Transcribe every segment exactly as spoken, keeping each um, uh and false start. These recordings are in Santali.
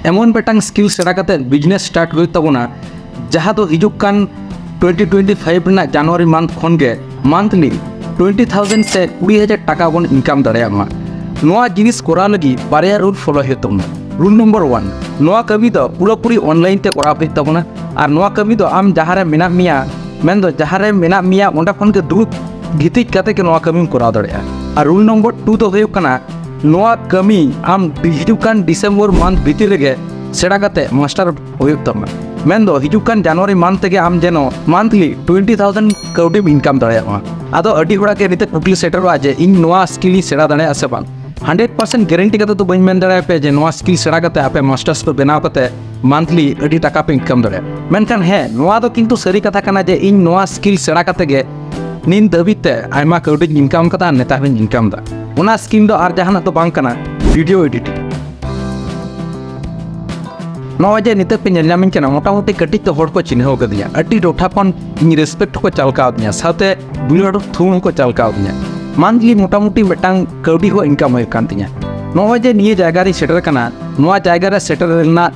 ᱮᱢᱚᱱ ᱢᱤᱫᱴᱟᱝ ᱥᱠᱤᱞ ᱥᱮᱬᱟ ᱠᱟᱛᱮ ᱵᱤᱡᱽᱱᱮᱥ ᱥᱴᱟᱨᱴ ᱦᱩᱭᱩᱜ ᱛᱟᱵᱚᱱᱟ, ᱡᱟᱦᱟᱸ ᱫᱚ ᱦᱤᱡᱩᱜ ᱠᱟᱱ ᱴᱩᱭᱮᱱᱴᱤ ᱴᱩᱭᱮᱱᱴᱤ ᱯᱷᱟᱭᱤᱵᱷ ᱨᱮᱱᱟᱜ ᱡᱟᱱᱩᱣᱟᱨᱤ ᱢᱟᱱᱛᱷ ᱠᱷᱚᱱ ᱜᱮ ᱢᱟᱱᱛᱷᱞᱤ ᱴᱩᱭᱮᱱᱴᱤ ᱛᱷᱟᱣᱡᱮᱱᱰ ᱥᱮ ᱠᱩᱲᱤ ᱦᱟᱡᱟᱨ ᱴᱟᱠᱟ ᱵᱚᱱ ᱤᱱᱠᱟᱢ ᱫᱟᱲᱮᱭᱟᱜ ᱢᱟ᱾ ᱱᱚᱣᱟ ᱡᱤᱱᱤᱥ ᱠᱚᱨᱟᱣ ᱞᱟᱹᱜᱤᱫ ᱵᱟᱨᱭᱟ ᱨᱩᱞ ᱯᱷᱚᱞᱳ ᱦᱩᱭᱩᱜ ᱛᱟᱵᱚᱱᱟ᱾ ᱨᱩᱞ ᱱᱚᱢᱵᱚᱨ ᱳᱣᱟᱱ, ᱱᱚᱣᱟ ᱠᱟᱹᱢᱤ ᱫᱚ ᱯᱩᱨᱟᱹᱯᱩᱨᱤ ᱚᱱᱞᱟᱭᱤᱱ ᱛᱮ ᱠᱚᱨᱟᱣ ᱦᱩᱭᱩᱜ ᱛᱟᱵᱚᱱᱟ᱾ ᱟᱨ ᱱᱚᱣᱟ ᱠᱟᱹᱢᱤ ᱫᱚ ᱟᱢ ᱡᱟᱦᱟᱸ ᱨᱮ ᱢᱮᱱᱟᱜ ᱢᱮᱭᱟ, ᱢᱮᱱᱫᱚ ᱡᱟᱦᱟᱸ ᱨᱮ ᱢᱮᱱᱟᱜ ᱢᱮᱭᱟ ᱚᱸᱰᱮ ᱠᱷᱚᱱ ᱜᱮ ᱫᱩᱲᱩᱵ ᱜᱤᱛᱤᱡ ᱠᱟᱛᱮ ᱜᱮ ᱱᱚᱣᱟ ᱠᱟᱹᱢᱤᱢ ᱠᱚᱨᱟᱣ ᱫᱟᱲᱮᱭᱟᱜᱼᱟ᱾ ᱟᱨ ᱨᱩᱞ ᱱᱚᱢᱵᱚᱨ ᱴᱩ ᱫᱚ ᱦᱩᱭᱩᱜ ᱠᱟᱱᱟ, ᱱᱚᱣᱟ ᱠᱟᱹᱢᱤ ᱟᱢ ᱰᱤ-, ᱦᱤᱡᱩᱜ ᱠᱟᱱ ᱰᱤᱥᱮᱢᱵᱚᱨ ᱢᱟᱱᱛᱷ ᱵᱷᱤᱛᱤᱨ ᱨᱮᱜᱮ ᱥᱮᱬᱟ ᱠᱟᱛᱮ ᱢᱟᱥᱴᱟᱨ ᱦᱩᱭᱩᱜ ᱛᱟᱢᱟ᱾ ᱢᱮᱱᱫᱚ ᱦᱤᱡᱩᱜ ᱠᱟᱱ ᱡᱟᱱᱩᱣᱟᱨᱤ ᱢᱟᱱᱛᱷ ᱛᱮᱜᱮ ᱟᱢ ᱡᱮᱱᱚ ᱢᱟᱱᱛᱷᱞᱤ ᱴᱩᱭᱮᱱᱴᱤ ᱛᱷᱟᱣᱡᱮᱱᱰ ᱠᱟᱹᱣᱰᱤᱢ ᱤᱱᱠᱟᱢ ᱫᱟᱲᱮᱭᱟᱜ ᱢᱟ᱾ ᱟᱫᱚ ᱟᱹᱰᱤ ᱦᱚᱲᱟᱜ ᱜᱮ ᱱᱤᱛᱚᱜ ᱠᱩᱠᱞᱤ ᱥᱮᱴᱮᱨᱚᱜᱼᱟ ᱡᱮ ᱤᱧ ᱱᱚᱣᱟ ᱥᱠᱤᱞ ᱤᱧ ᱥᱮᱬᱟ ᱫᱟᱲᱮᱭᱟᱜᱼᱟ ᱥᱮ ᱵᱟᱝ? ᱦᱟᱱᱰᱨᱮᱰ ᱯᱟᱨᱥᱮᱱᱴ ᱜᱮᱨᱮᱱᱴᱤ ᱠᱟᱛᱮ ᱫᱚ ᱵᱟᱹᱧ ᱢᱮᱱ ᱫᱟᱲᱮᱭᱟᱯᱮᱭᱟ ᱡᱮ ᱱᱚᱣᱟ ᱥᱠᱤᱞ ᱥᱮᱬᱟ ᱠᱟᱛᱮ ᱟᱯᱮ ᱢᱟᱥᱴᱟᱨᱥ ᱯᱮ ᱵᱮᱱᱟᱣ ᱠᱟᱛᱮ ᱢᱟᱱᱛᱷᱞᱤ ᱟᱹᱰᱤ ᱴᱟᱠᱟ ᱯᱮ ᱤᱱᱠᱟᱢ ᱫᱟᱲᱮᱭᱟᱜᱼᱟ᱾ ᱢᱮᱱᱠᱷᱟᱱ ᱦᱮᱸ, ᱱᱚᱣᱟ ᱫᱚ ᱠᱤᱱᱛᱩ ᱥᱟᱹᱨᱤ ᱠᱟᱛᱷᱟ ᱠᱟᱱᱟ ᱡᱮ ᱤᱧ ᱱᱚᱣᱟ ᱥᱠᱤᱞ ᱥᱮᱬᱟ ᱠᱟᱛᱮ ᱜᱮ ᱱᱤᱛ ᱫᱷᱟᱹᱵᱤᱡ ᱛᱮ ᱟᱭᱢᱟ ᱠᱟᱹᱣᱰᱤᱧ ᱤᱱᱠᱟᱢ ᱠᱟᱫᱟ ᱟᱨ ᱱᱮᱛᱟᱨ ᱦᱚᱸᱧ ᱤᱱᱠᱟᱢ ᱫᱟ᱾ ᱚᱱᱟ ᱥᱠᱤᱞ ᱫᱚ ᱟᱨ ᱡᱟᱦᱟᱱᱟᱜ ᱫᱚ ᱵᱟᱝ ᱠᱟᱱᱟ, ᱵᱷᱤᱰᱤᱭᱳ ᱮᱰᱤᱴᱤᱝ᱾ ᱱᱚᱜᱼᱚᱭ ᱡᱮ ᱱᱤᱛᱚᱜ ᱯᱮ ᱧᱮᱞ ᱧᱟᱢᱤᱧ ᱠᱟᱱᱟ, ᱢᱚᱴᱟᱢᱩᱴᱤ ᱠᱟᱹᱴᱤᱡ ᱛᱮ ᱦᱚᱲ ᱠᱚ ᱪᱤᱱᱦᱟᱹᱣ ᱠᱟᱫᱤᱧᱟ, ᱟᱹᱰᱤ ᱴᱚᱴᱷᱟ ᱠᱷᱚᱱ ᱤᱧ ᱨᱮᱥᱯᱮᱠᱴ ᱦᱚᱸᱠᱚ ᱪᱟᱞ ᱠᱟᱣᱫᱤᱧᱟ, ᱥᱟᱶᱛᱮ ᱫᱩᱞᱟᱹᱲ ᱛᱷᱩᱢ ᱦᱚᱸᱠᱚ ᱪᱟᱞ ᱠᱟᱣᱫᱤᱧᱟ᱾ ᱢᱟᱱᱛᱷᱞᱤ ᱢᱚᱴᱟᱢᱩᱴᱤ ᱢᱤᱫᱴᱟᱝ ᱠᱟᱹᱣᱰᱤ ᱦᱚᱸ ᱤᱱᱠᱟᱢ ᱦᱩᱭᱩᱜ ᱠᱟᱱ ᱛᱤᱧᱟ᱾ ᱱᱚᱜᱼᱚᱭ ᱡᱮ ᱱᱤᱭᱟᱹ ᱡᱟᱭᱜᱟ ᱨᱤᱧ ᱥᱮᱴᱮᱨ ᱠᱟᱱᱟ, ᱱᱚᱣᱟ ᱡᱟᱭᱜᱟ ᱨᱮ ᱥᱮᱴᱮᱨ ᱨᱮᱱᱟᱜ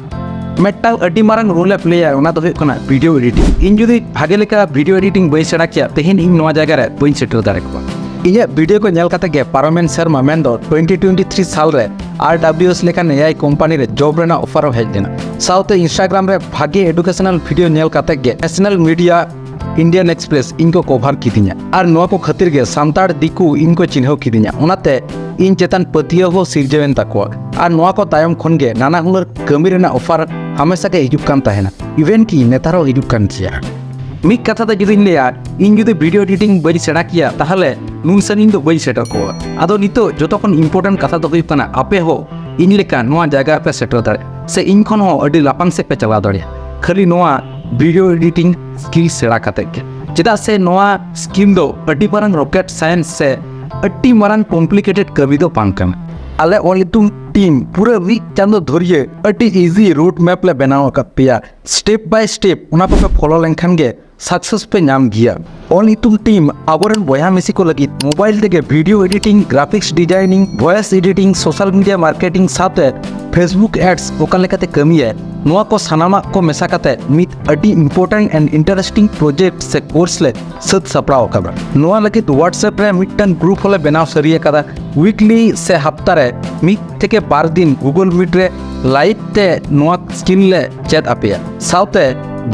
ᱢᱤᱫᱴᱟᱝ ᱟᱹᱰᱤ ᱢᱟᱨᱟᱝ ᱨᱳᱞ ᱮ ᱯᱞᱮᱭᱟ, ᱚᱱᱟ ᱫᱚ ᱦᱩᱭᱩᱜ ᱠᱟᱱᱟ ᱵᱷᱤᱰᱤᱭᱳ ᱮᱰᱤᱴᱤᱝ᱾ ᱤᱧ ᱡᱩᱫᱤ ᱵᱷᱟᱜᱮ ᱞᱮᱠᱟ ᱵᱷᱤᱰᱤᱭᱳ ᱮᱰᱤᱴᱤᱝ ᱵᱟᱹᱧ ᱥᱮᱬᱟ ᱠᱮᱭᱟ, ᱛᱮᱦᱮᱧ ᱤᱧ ᱱᱚᱣᱟ ᱡᱟᱭᱜᱟ ᱨᱮ ᱵᱟᱹᱧ ᱥᱮᱴᱮᱨ ᱫᱟᱲᱮ ᱠᱚᱜᱼᱟ᱾ ᱤᱧᱟᱹᱜ ᱵᱷᱤᱰᱤᱭᱳ ᱠᱚ ᱧᱮᱞ ᱠᱟᱛᱮ ᱜᱮ ᱯᱟᱨᱚᱢᱮᱱ ᱥᱮᱨᱢᱟ, ᱢᱮᱱᱫᱚ ᱴᱩᱭᱮᱱᱴᱤ ᱴᱩᱭᱮᱱᱴᱤ ᱛᱷᱨᱤ ᱥᱟᱞ ᱨᱮ ᱟᱨ ᱰᱟᱵᱞᱤᱭᱩ ᱮᱥ ᱞᱮᱠᱟᱱ ᱮ ᱟᱭ ᱠᱳᱢᱯᱟᱱᱤ ᱨᱮ ᱡᱚᱵ ᱨᱮᱱᱟᱜ ᱚᱯᱷᱟᱨ ᱦᱚᱸ ᱦᱮᱡ ᱞᱮᱱᱟ᱾ ᱥᱟᱶᱛᱮ ᱤᱱᱥᱴᱟᱜᱨᱟᱢ ᱨᱮ ᱵᱷᱟᱜᱮ ᱮᱰᱩᱠᱮᱥᱚᱱᱟᱞ ᱵᱷᱤᱰᱤᱭᱳ ᱧᱮᱞ ᱠᱟᱛᱮ ᱜᱮ ᱱᱮᱥᱱᱟᱞ ᱢᱤᱰᱤᱭᱟ ᱤᱱᱰᱤᱭᱟᱱ ᱮᱠᱥᱯᱨᱮᱥ ᱤᱧ ᱠᱚ ᱠᱚᱵᱷᱟᱨ ᱠᱤᱫᱤᱧᱟ᱾ ᱟᱨ ᱱᱚᱣᱟ ᱠᱚ ᱠᱷᱟᱹᱛᱤᱨ ᱜᱮ ᱥᱟᱱᱛᱟᱲ ᱫᱤᱠᱩ ᱤᱧ ᱠᱚ ᱪᱤᱱᱦᱟᱹᱣ ᱠᱤᱫᱤᱧᱟ᱾ ᱚᱱᱟᱛᱮ ᱤᱧ ᱪᱮᱛᱟᱱ ᱯᱟᱹᱛᱭᱟᱹᱣ ᱦᱚᱸ ᱥᱤᱨᱡᱟᱹᱣᱮᱱ ᱛᱟᱠᱚᱣᱟ᱾ ᱟᱨ ᱱᱚᱣᱟ ᱠᱚ ᱛᱟᱭᱚᱢ ᱠᱷᱚᱱ ᱜᱮ ᱱᱟᱱᱟ ᱦᱩᱱᱟᱹᱨ ᱠᱟᱹᱢᱤ ᱨᱮᱱᱟᱜ ᱚᱯᱷᱟᱨ ᱦᱟᱢᱮᱥᱟ ᱜᱮ ᱦᱤᱡᱩᱜ ᱠᱟᱱ ᱛᱟᱦᱮᱱᱟ, ᱤᱵᱷᱮᱱ ᱠᱤ ᱱᱮᱛᱟᱨ ᱦᱚᱸ ᱦᱤᱡᱩᱜ ᱠᱟᱱ ᱜᱮᱭᱟ᱾ ᱢᱤᱫ ᱠᱟᱛᱷᱟ ᱛᱮ ᱡᱩᱫᱤᱧ ᱞᱟᱹᱭᱟ, ᱤᱧ ᱡᱩᱫᱤ ᱵᱷᱤᱰᱤᱭᱳ ᱮᱰᱤᱴᱤᱝ ᱵᱟᱹᱧ ᱥᱮᱬᱟ ᱠᱮᱭᱟ, ᱛᱟᱦᱚᱞᱮ ᱱᱩᱱ ᱥᱟᱺᱜᱤᱧ ᱫᱚ ᱵᱟᱹᱧ ᱥᱮᱴᱮᱨ ᱠᱚᱜᱼᱟ᱾ ᱟᱫᱚ ᱱᱤᱛᱚᱜ ᱡᱚᱛᱚ ᱠᱷᱚᱱ ᱤᱢᱯᱚᱨᱴᱮᱱᱴ ᱠᱟᱛᱷᱟ ᱫᱚ ᱦᱩᱭᱩᱜ ᱠᱟᱱᱟ, ᱟᱯᱮ ᱦᱚᱸ ᱤᱧ ᱞᱮᱠᱟ ᱱᱚᱣᱟ ᱡᱟᱭᱜᱟ ᱨᱮᱯᱮ ᱥᱮᱴᱮᱨ ᱫᱟᱲᱮᱭᱟᱜᱼᱟ, ᱥᱮ ᱤᱧ ᱠᱷᱚᱱ ᱦᱚᱸ ᱟᱹᱰᱤ ᱞᱟᱯᱷᱟᱝ ᱥᱮᱫ ᱯᱮ ᱪᱟᱞᱟᱣ ᱫᱟᱲᱮᱭᱟᱜᱼᱟ, ᱠᱷᱟᱹᱞᱤ ᱱᱚᱣᱟ ᱵᱷᱤᱰᱤᱭᱳ ᱮᱰᱤᱴᱤᱝ ᱥᱠᱤᱞ ᱥᱮᱬᱟ ᱠᱟᱛᱮ ᱜᱮ᱾ ᱪᱮᱫᱟᱜ ᱥᱮ ᱱᱚᱣᱟ ᱥᱠᱤᱞ ᱫᱚ ᱟᱹᱰᱤ ᱢᱟᱨᱟᱝ ᱨᱚᱠᱮᱴ ᱥᱟᱭᱮᱱᱥ ᱥᱮ ᱟᱹᱰᱤ ᱢᱟᱨᱟᱝ ᱠᱚᱢᱯᱞᱤᱠᱮᱴᱮᱰ ᱠᱟᱹᱢᱤ ᱫᱚ ᱵᱟᱝ ᱠᱟᱱᱟ᱾ ᱟᱞᱮ ᱚᱞ ᱧᱩᱛᱩᱢ ᱴᱤᱢ ᱯᱩᱨᱟᱹ ᱢᱤᱫ ᱪᱟᱸᱫᱚ ᱫᱷᱩᱨᱭᱟᱹ ᱟᱹᱰᱤ ᱤᱡᱤ ᱨᱳᱰ ᱢᱮᱯ ᱞᱮ ᱵᱮᱱᱟᱣ ᱟᱠᱟᱫ ᱯᱮᱭᱟ᱾ ᱥᱴᱮᱯ ᱵᱟᱭ ᱥᱴᱮᱯ ᱚᱱᱟ ᱠᱚᱯᱮ ᱯᱷᱚᱞᱳ ᱞᱮᱱᱠᱷᱟᱱ ᱜᱮ ᱥᱟᱠᱥᱮᱥ ᱯᱮ ᱧᱟᱢ ᱜᱮᱭᱟ᱾ ᱚᱞ ᱧᱩᱛᱩᱢ ᱴᱤᱢ ᱟᱵᱚᱨᱮᱱ ᱵᱚᱭᱦᱟ ᱢᱤᱥᱤ ᱠᱚ ᱞᱟᱹᱜᱤᱫ ᱢᱳᱵᱟᱭᱤᱞ ᱛᱮᱜᱮ video editing, graphics designing, voice editing, social media marketing ᱥᱟᱶᱛᱮ Facebook ads ᱚᱠᱟ ᱞᱮᱠᱟᱛᱮ ᱠᱟᱹᱢᱤᱭᱟᱭ, ᱱᱚᱣᱟ ᱠᱚ ᱥᱟᱱᱟᱢᱟᱜ ᱠᱚ ᱢᱮᱥᱟ ᱠᱟᱛᱮ ᱢᱤᱫ ᱟᱹᱰᱤ important and interesting project ᱥᱮ course ᱞᱮ ᱥᱟᱹᱛ ᱥᱟᱯᱲᱟᱣ ᱟᱠᱟᱫᱟ᱾ ᱱᱚᱣᱟ ᱞᱟᱹᱜᱤᱫ WhatsApp ᱨᱮ ᱢᱤᱫᱴᱟᱝ group ᱦᱚᱸᱞᱮ ᱵᱮᱱᱟᱣ ᱥᱟᱹᱨᱤ ᱟᱠᱟᱫᱟ᱾ Weekly ᱥᱮ ᱦᱟᱯᱛᱟ ᱨᱮ ᱢᱤᱫ ᱛᱷᱮᱠᱮ ᱵᱟᱨ ᱫᱤᱱ Google Meet ᱨᱮ live ᱛᱮ ᱱᱚᱣᱟ skill ᱞᱮ ᱪᱮᱫ ᱟᱯᱮᱭᱟ᱾ ᱥᱟᱶᱛᱮ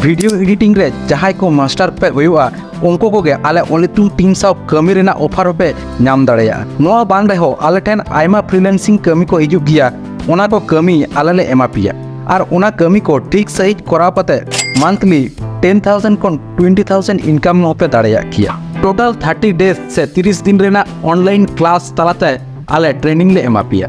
video editing ᱨᱮ ᱡᱟᱦᱟᱸᱭ ᱠᱚ master ᱯᱮ ᱦᱩᱭᱩᱜᱼᱟ, ᱩᱱᱠᱩ ᱠᱚᱜᱮ ᱟᱞᱮ ᱚᱞᱤᱛᱩ team ᱥᱟᱶ ᱠᱟᱹᱢᱤ ᱨᱮᱱᱟᱜ offer ᱦᱚᱸᱯᱮ ᱧᱟᱢ ᱫᱟᱲᱮᱭᱟᱜᱼᱟ᱾ ᱱᱚᱣᱟ ᱵᱟᱝ ᱨᱮᱦᱚᱸ ᱟᱞᱮ ᱴᱷᱮᱱ ᱟᱭᱢᱟ freelancing ᱠᱟᱹᱢᱤ ᱠᱚ ᱦᱤᱡᱩᱜ ᱜᱮᱭᱟ, ᱚᱱᱟ ᱠᱚ ᱠᱟᱹᱢᱤ ᱟᱞᱮ ᱞᱮ ᱮᱢᱟ ᱯᱮᱭᱟ᱾ ᱟᱨ ᱚᱱᱟ ᱠᱟᱹᱢᱤ ᱠᱚ ᱴᱷᱤᱠ ᱥᱟᱺᱦᱤᱡ ᱠᱚᱨᱟᱣ ᱠᱟᱛᱮ monthly ten thousand ᱠᱷᱚᱱ twenty thousand income ᱦᱚᱸᱯᱮ ᱫᱟᱲᱮᱭᱟᱜ ᱜᱮᱭᱟ᱾ Total thirty days ᱥᱮ ᱛᱤᱨᱤᱥ ᱫᱤᱱ ᱨᱮᱱᱟᱜ online class ᱛᱟᱞᱟᱛᱮ ᱟᱞᱮ training ᱞᱮ ᱮᱢᱟ ᱯᱮᱭᱟ᱾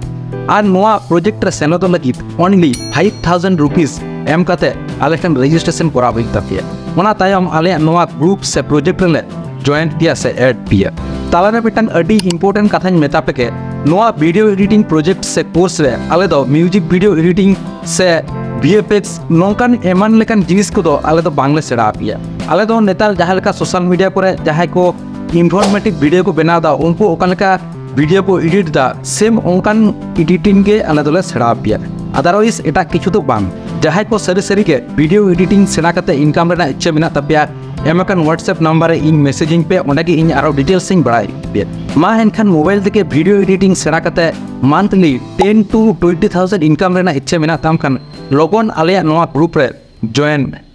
ᱟᱨ ᱱᱚᱣᱟ project ᱨᱮ ᱥᱮᱞᱮᱫᱚᱜ ᱞᱟᱹᱜᱤᱫ only five thousand rupees ᱮᱢ ᱠᱟᱛᱮ ᱟᱞᱮ ᱴᱷᱮᱱ registration ᱠᱚᱨᱟᱣ ᱦᱩᱭᱩᱜ ᱛᱟᱯᱮᱭᱟ᱾ ᱚᱱᱟ ᱛᱟᱭᱚᱢ ᱟᱞᱮᱭᱟᱜ ᱱᱚᱣᱟ group ᱥᱮ project ᱨᱮᱞᱮ join ᱯᱮᱭᱟ ᱥᱮ add ᱯᱮᱭᱟ᱾ ᱛᱟᱞᱟᱨᱮ ᱢᱤᱫᱴᱟᱝ ᱟᱹᱰᱤ important ᱠᱟᱛᱷᱟᱧ ᱢᱮᱛᱟ ᱯᱮᱜᱮ, ᱱᱚᱣᱟ video editing project ᱥᱮ course ᱨᱮ ᱟᱞᱮ ᱫᱚ music video editing ᱥᱮ VFX ᱱᱚᱝᱠᱟᱱ ᱮᱢᱟᱱ ᱞᱮᱠᱟᱱ ᱡᱤᱱᱤᱥ ᱠᱚᱫᱚ ᱟᱞᱮ ᱫᱚ ᱵᱟᱝᱞᱮ ᱥᱮᱬᱟ ᱟᱯᱮᱭᱟ᱾ ᱟᱞᱮ ᱫᱚ ᱱᱮᱛᱟᱨ ᱡᱟᱦᱟᱸ ᱞᱮᱠᱟ social media ᱠᱚᱨᱮ ᱡᱟᱦᱟᱸᱭ ᱠᱚ informative video ᱠᱚ ᱵᱮᱱᱟᱣ ᱮᱫᱟ, ᱩᱱᱠᱩ ᱚᱠᱟ ᱞᱮᱠᱟ video ᱠᱚ edit ᱮᱫᱟ, same ᱚᱱᱠᱟᱱ editing ᱜᱮ ᱟᱞᱮ ᱫᱚᱞᱮ ᱥᱮᱬᱟ ᱟᱯᱮᱭᱟ᱾ Otherwise ᱮᱴᱟᱜ ᱠᱤᱪᱷᱩ ᱫᱚ ᱵᱟᱝ᱾ ᱡᱟᱦᱟᱸᱭ ᱠᱚ ᱥᱟᱹᱨᱤ ᱥᱟᱹᱨᱤ ᱜᱮ video editing ᱥᱮᱬᱟ ᱠᱟᱛᱮ income ᱨᱮᱱᱟᱜ ᱤᱪᱪᱷᱟᱹ ᱢᱮᱱᱟᱜ ᱛᱟᱯᱮᱭᱟ, ᱮᱢ ᱟᱠᱟᱱ WhatsApp number ᱨᱮ ᱤᱧ message ᱤᱧ ᱯᱮ, ᱚᱸᱰᱮ ᱜᱮ ᱤᱧ ᱟᱨᱚ details ᱤᱧ ᱵᱟᱲᱟᱭ ᱯᱮᱭᱟ᱾ ᱢᱟ ᱮᱱᱠᱷᱟᱱ mobile ᱛᱮᱜᱮ video editing ᱥᱮᱬᱟ ᱠᱟᱛᱮ monthly ten to twenty thousand income ᱨᱮᱱᱟᱜ ᱤᱪᱪᱷᱟᱹ ᱢᱮᱱᱟᱜ ᱛᱟᱢ ᱠᱷᱟᱱ ᱞᱚᱜᱚᱱ ᱟᱞᱮᱭᱟᱜ ᱱᱚᱣᱟ group ᱨᱮ join ᱢᱮ᱾